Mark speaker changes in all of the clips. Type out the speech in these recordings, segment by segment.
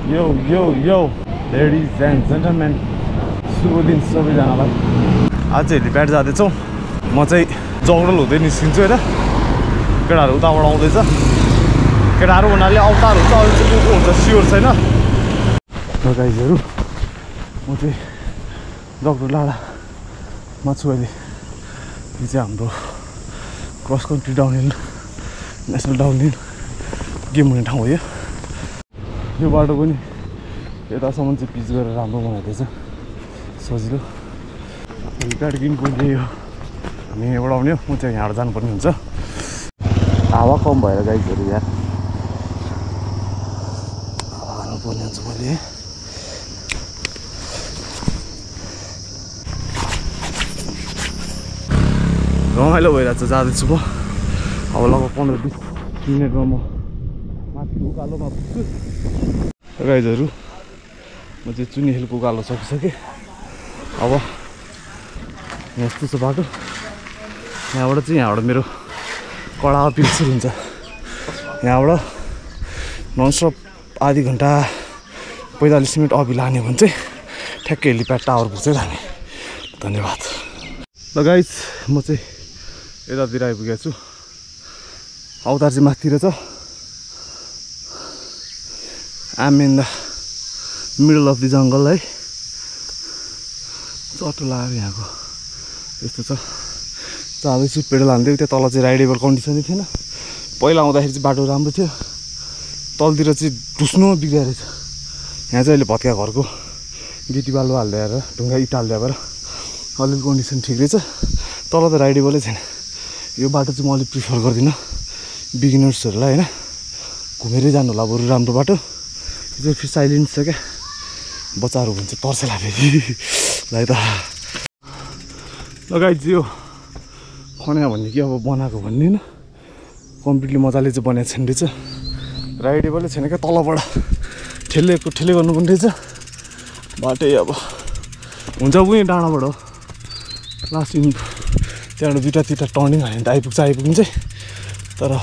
Speaker 1: Yo, yo, yo, ladies and gentlemen, शुभ दिन सबैजनालाई। आज हेलिप्याड जाँदैछौँ। म चाहिँ जङ्गल हुँदै निस्किन्छु हैन। केटाहरू उताबाट आउँदैछ। केटाहरू भन्नाले अवतार हुन्छ, अरू चाहिँ को हुन्छ स्योर छैन। र गाइजहरू म चाहिँ डक्टर लाडामा छु अहिले। यो चाहिँ हाम्रो cross country downhill national downhill game हुने ठाउँ हो यो बाटो पनि यतासम्म चाहिँ पिच गरेर राम्रो बनाइदिएछ, सजिलो। हेलिप्याड किन पुग्यो हामी यहाँबाट आउने हो, म चाहिँ यहाँबाट जानुपर्ने हुन्छ। हावा कम भएर गाइजहरू यार हाल्नुपर्ने हुन्छ मैले। रमाइलो भइरहेछ, जाँदैछु म अब लगभग 15-20 मिनटमा म माथि उकालोमा पुग्छु। गाइजहरू म चाहिँ चुनी हिलको उकालो सकिसकेँ। अब यस्तो छ बाटो, यहाँबाट मेरो कडा अपिल सुरु हुन्छ। यहाँबाट ननस्टप आधी घन्टा 45 मिनट अभि लाने भने चाहिँ ठ्याक्कै हेलिप्याड टावर पुग्छ हामी। धन्यवाद। ल गाइज म चाहिँ यतातिर आइपुगेको छु। अवतार चाहिँ माथितिर छ। Um in the middle of the jungle है। चटो लाग्यो यहाँको, यस्तो छ। जाँदैछु, पेडल हान्दै। त्यो तल चाहिँ राइडेबल कन्डिसनै थिएन। पहिला आउँदाखेरि चाहिँ बाटो राम्रो थियो, तलतिर चाहिँ ढुस्नु बिग्रिया रहेछ। यहाँ चाहिँ अहिले भत्का घरको गिटी बालु हालिदिएर ढुङ्गा इँटा हालिदिएर अलिअलि कन्डिसन ठिक रहेछ। तल त राइडेबलै छैन। यो बाटो चाहिँ म अलिक प्रिफर गर्दिनँ बिगिनर्सहरूलाई होइन। घुमेरै जानु होला बरु राम्रो बाटो। यो चाहिँ फेरि साइलेन्ट छ क्या, बच्चाहरू भन्छ तर्सेला फेरि लाइ त। ल गाइज यो खन्या भन्ने कि अब बनाएको भन्ने होइन, कम्प्लिटली मजाले चाहिँ बनाएको छैन रहेछ। राइडेबलै छैन क्या, तलबाट ठेले गर्नुपर्ने रहेछ बाटै। अब हुन्छ उहीँ डाँडाबाट हो लास्ट इन, त्यहाँबाट दुईवटा तिनवटा टर्निङ हाल्यो भने त आइपुग्नु चाहिँ। तर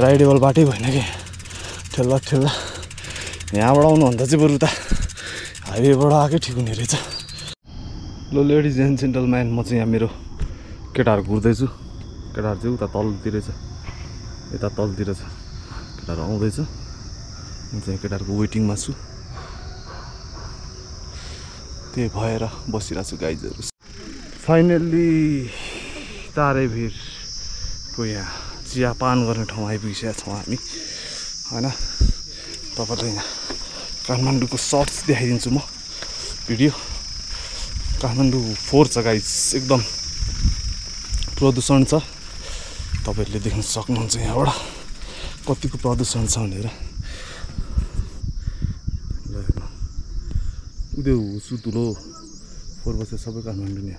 Speaker 1: राइडेबल बाटै भएन कि, ठेल्दा यहाँबाट आउनुभन्दा चाहिँ बरु उता हाइवेबाट आएकै ठिक हुने रहेछ। ल लेडिज एन्ड जेन्टलम्यान, म चाहिँ यहाँ मेरो केटाहरू घुर्दैछु। केटाहरू चाहिँ उता तलतिर छ, यता तलतिर छ। केटाहरू आउँदैछ, म चाहिँ केटाहरूको वेटिङमा छु। त्यही भएर बसिरहेको छु गाइजहरू। फाइनल्ली तारेभिरको यहाँ चियापान गर्ने ठाउँ आइपुगिसकेका छौँ हामी होइन। तपाईँलाई यहाँ काठमाडौँको सर्ट्स देखाइदिन्छु म भिडियो। काठमाडौँ 4 छ गाइज, एकदम प्रदूषण छ। तपाईँहरूले देख्न सक्नुहुन्छ यहाँबाट कतिको प्रदूषण छ भनेर। उदय सुतुलो 4 बजे सबै काठमाडौँ नि।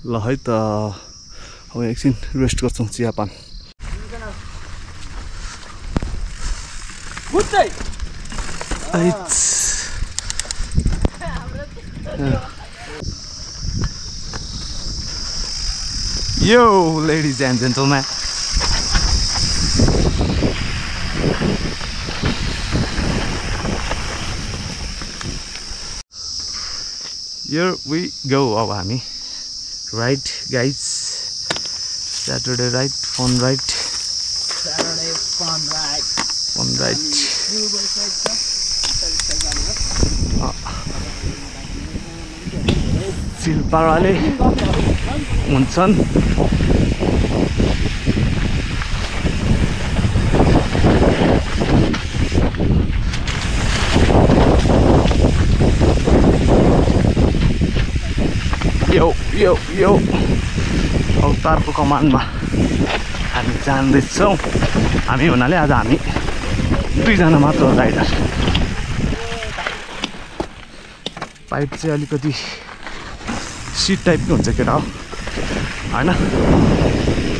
Speaker 1: ल है त अब एकछिन रेस्ट गर्छौँ, चियापान। Yo, ladies and gentlemen. Here we go. अब हामी ride guys, Saturday ride, fun ride.
Speaker 2: Saturday fun ride.
Speaker 1: Fun ride. सिलपाडाले हुन्छन्। यो अवतारको कमानमा हामी जाँदैछौँ। हामी हुनाले आज हामी 2 जना मात्र राइडर। पाइप चाहिँ अलिकति सिट टाइपको हुन्छ केटा हो होइन।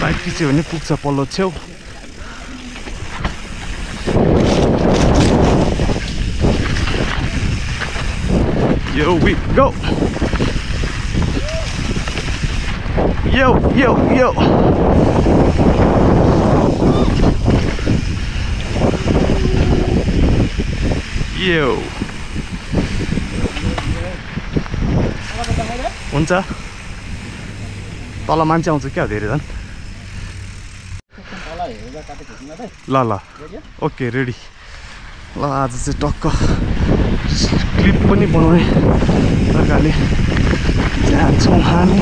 Speaker 1: पाइप खिच्यो भने पुग्छ पल्लो छेउ। Here we go. Yo. यो हुन्छ तल मान्छे आउँछ क्या धेरै झन् ल ल ओके रेडी ल आज चाहिँ टक्क क्लिप पनि बनाउने प्रकारले जान्छौँ हामी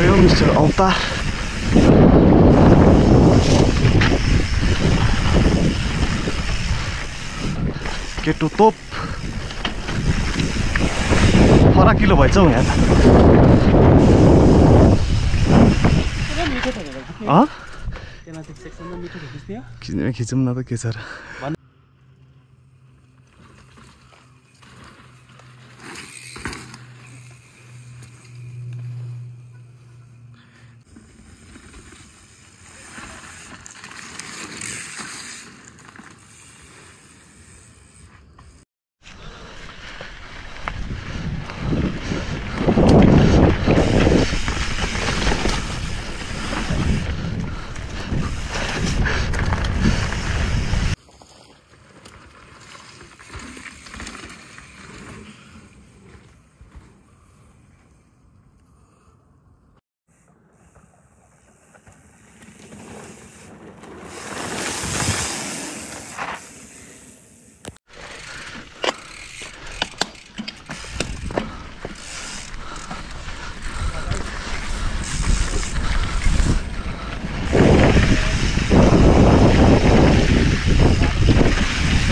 Speaker 1: गयो मिस्टर अवतार केटो तोप फराकिलो भएछ हौ यहाँ त खिचौँ न त के छ र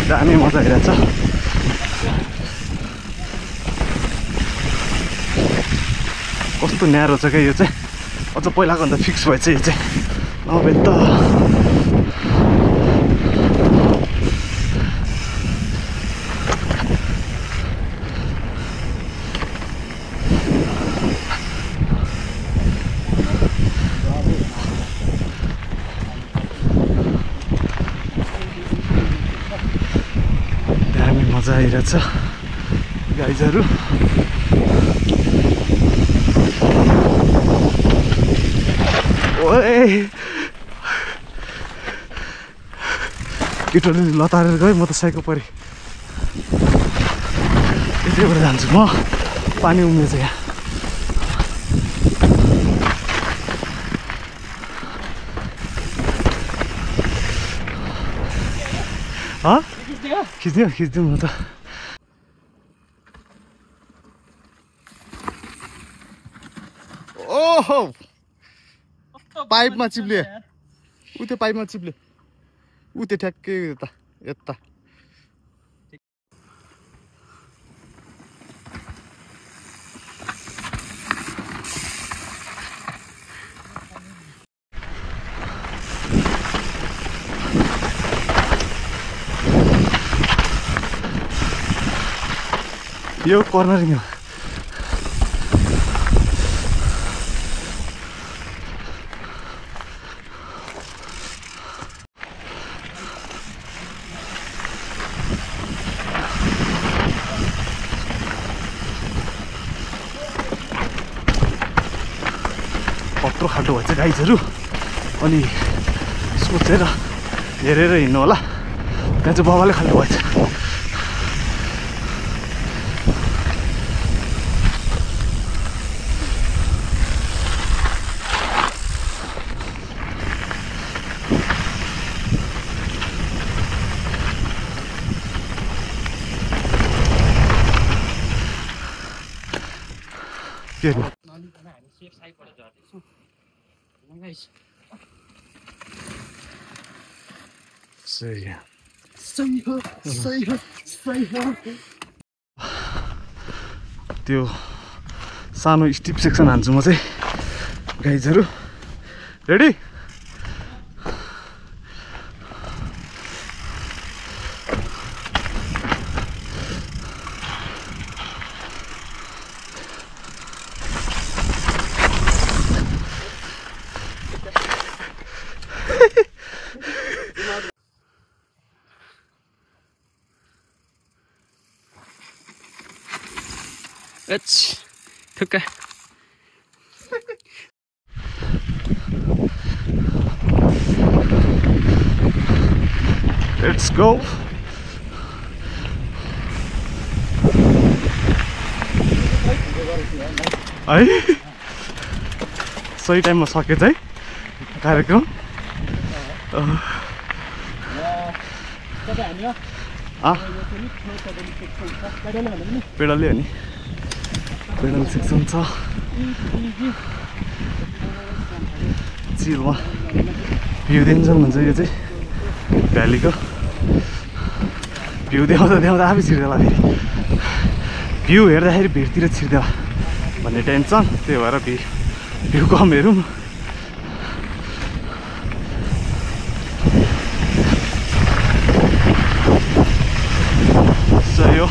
Speaker 1: दामी मजा आइरहेछ कस्तो न्यारो छ क्या यो चाहिँ अझ पहिलाको भन्दा फिक्स भएछ यो चाहिँ नभए त मजा आइरहेछ गाइजहरू ओए केटोले लतारेर गयो म त साइको परेँ यतैबाट जान्छु म पानी उम्रेछ यहाँ खिच्दिउँ म त ओहो पाइपमा चिप्ले उ त्यो पाइपमा चिप्ले उ त्यो ठ्याक्कै यता यता यो कर्नरिङ हो कत्रो खाल्टो भएछ गाइजहरू अनि सोचेर हेरेर हिँड्नु होला त्यहाँ चाहिँ बाबाले खाल्टो भएछ के अरे सही त्यो सानो स्टिप सेक्सन हान्छु म चाहिँ गाइजहरू रेडी
Speaker 2: ठुक्का
Speaker 1: Let's go. है सही टाइममा सकेछ है कार्यक्रम पेडलले हो नि पेडल सेक्सन छ चिलमा भ्यू देख्छ भन्छ यो चाहिँ भ्यालीको भ्यू देखाउँदा आफै छिर्देला फेरि भ्यू हेर्दाखेरि भिडतिर छिर्देला भन्ने टेन्सन त्यही भएर भ्यू कम हेरौँ यो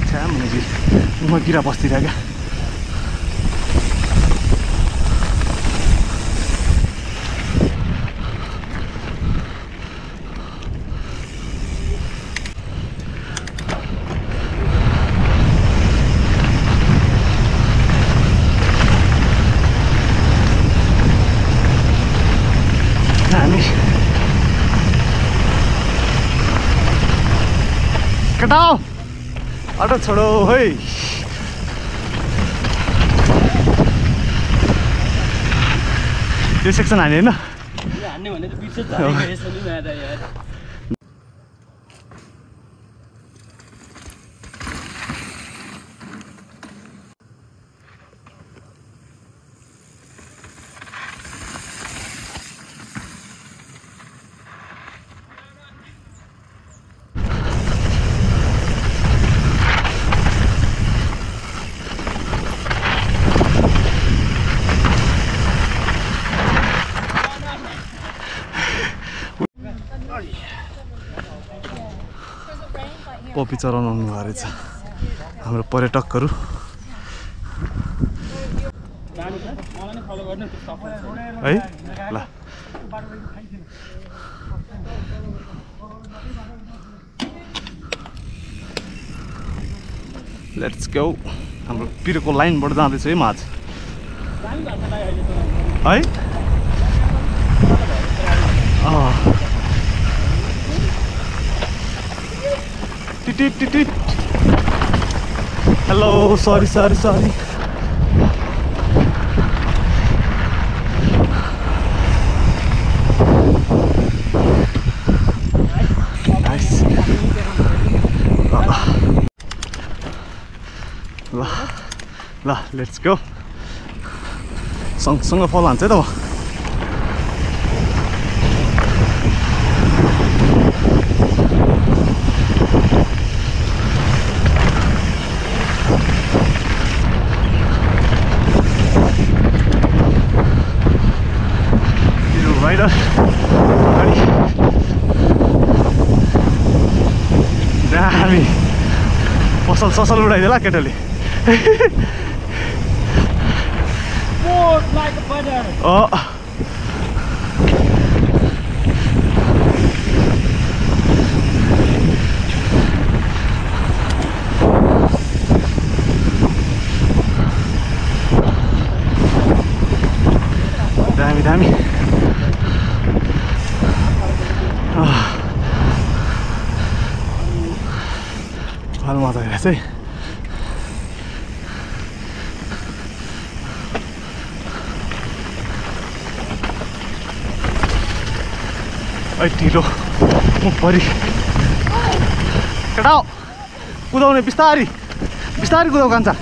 Speaker 1: छ्याम हुने म किरा बस्दिरहेको क्या कटाओ ऑटो छोड़ो है ये सेक्सन हाने हैन
Speaker 2: हान्ने भने त बिर्सेछ हानेको यसो नि यार
Speaker 1: पपी चराउन आउनु भएको रहेछ हाम्रो पर्यटकहरू है ल लेट्स गो हाम्रो पिरोको लाइनबाट जाँदैछ है माझ है टिटिट हेलो सरी ल लेट्स गो सँगसँगै फल हान्छ है त राइडर दामी पसल उडाइदेला केटाले दामी भानु मजा आइरहेछ है ढिलो म परि केटा कुदाउने बिस्तारी कुदाउ कान्छा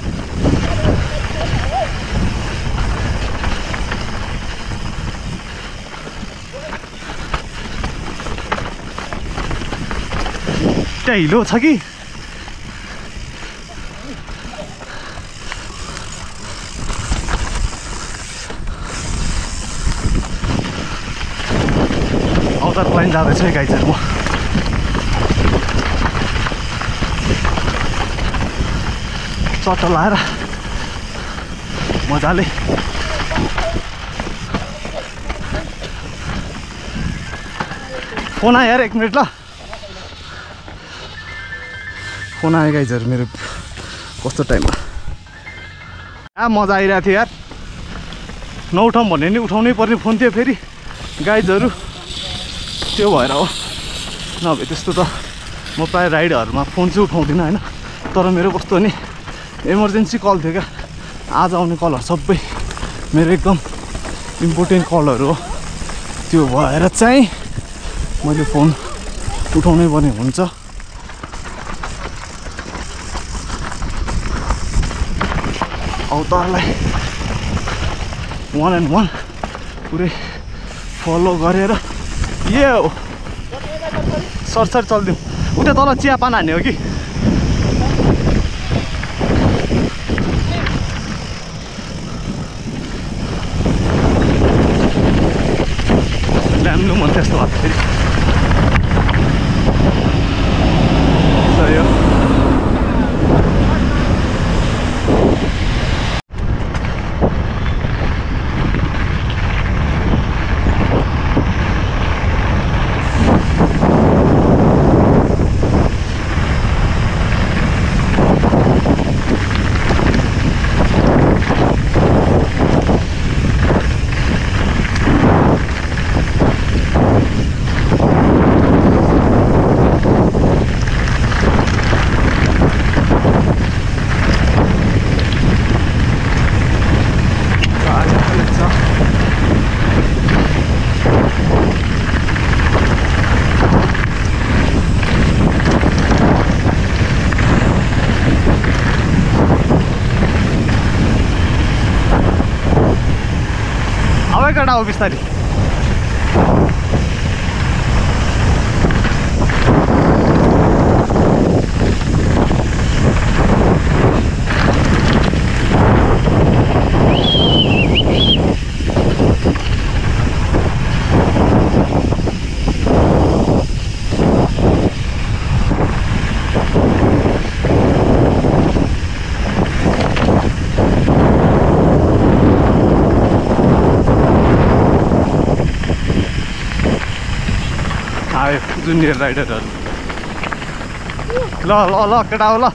Speaker 1: त्यहाँ हिलो छ कि औतारको लाइन जाँदैछ है गाइजहरू म चट्ट लाएर मजाले फोन आयो यार 1 मिनट ल फोन आयो गाइजहरू मेरो कस्तो टाइममा मजा आइरहेको थियो यार नउठाउँ भन्ने नि उठाउनै पर्ने फोन थियो फेरि गाइजहरू त्यो भएर हो नभए त्यस्तो त म प्रायः राइडहरूमा फोन चाहिँ उठाउँदिनँ होइन तर मेरो कस्तो नि इमर्जेन्सी कल थियो क्या आज आउने कलहरू सबै मेरो एकदम इम्पोर्टेन्ट कलहरू हो त्यो भएर चाहिँ मैले फोन उठाउनै पर्ने हुन्छ अवतारलाई 1 and 1 पुरै फलो गरेर यो सरसर चलिदिउँ उता तल चिया पान हान्ने हो कि ल्याम्लु मन त्यस्तो भएको फेरि यो केटा हो बिस्तारी जुनियर राइडरहरू ल ल ल केटा हो ल